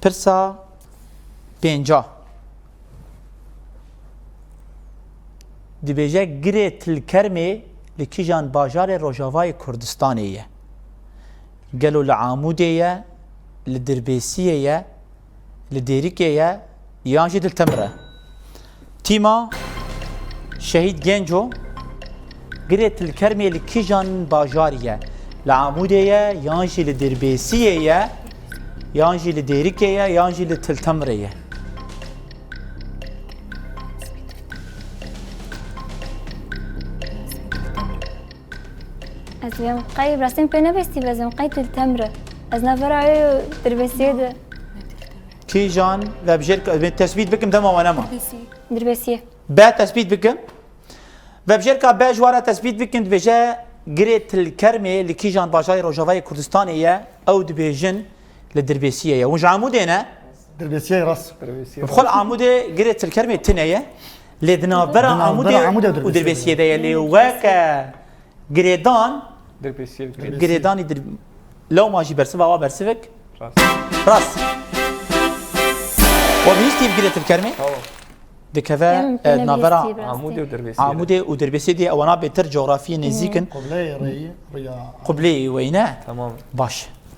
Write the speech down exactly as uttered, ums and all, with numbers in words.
Pirsa pênca. Dibêje, Girê Tilkermê li kîjan bajarê Rojavayê Kurdistanê ye? Gelo li Amûdê ye, li Dirbêsiyê ye, li Dêrikê ye, yan jî li Temir e? Tîma Şehîd Genco, Girê Tilkermê li kîjan bajarî ye? Li Amûdê ye, yan jî li Dirbêsiyê ye, yan jî li Dêrikê ye, yan jî li Til Temirê ye? Ez vêm qey, rastî pê nebestî, ez vêm qey Til Temir e. Ez navbera wê û Dirbêsiyê de. Kîjan vebjêr, tesbît bikim dema we nema. Dirbêsiyê. B tesbît bikim. Vebjêrka B ji we re tesbît bikin, dibêje, Girê Tilkermê li kîjan bajarê Rojavayê Kurdistanê ye? Ew dibêjin li Dirbêsiyê ye. Hûn ji Amûdê ne? Dirbêsiyê rast. Bi xwe li Amûdê Girê Tilkermê tune ye. Lê di navbera Di navbera Amûdê Amûdê û û Dirbêsiyê Dirbêsiyê de ye. Lê weke girêdan, Dirbêsiyê. Girêdanî dir-, lewma jî bersiva wa bersivek. Rast. Rast. We bihîstî bi Girê Tilkermê? Tamam. Dikeve, Em e, pêne navbera bihîstî, rast. Amûdê û Dirbêsiyê. Amûdê û Dirbêsiyê diye, ewana bêtir coğrafiyê nêzîk in. Qibleyê rêyî, rêya Qibleyê weyne? Tamam. Baş.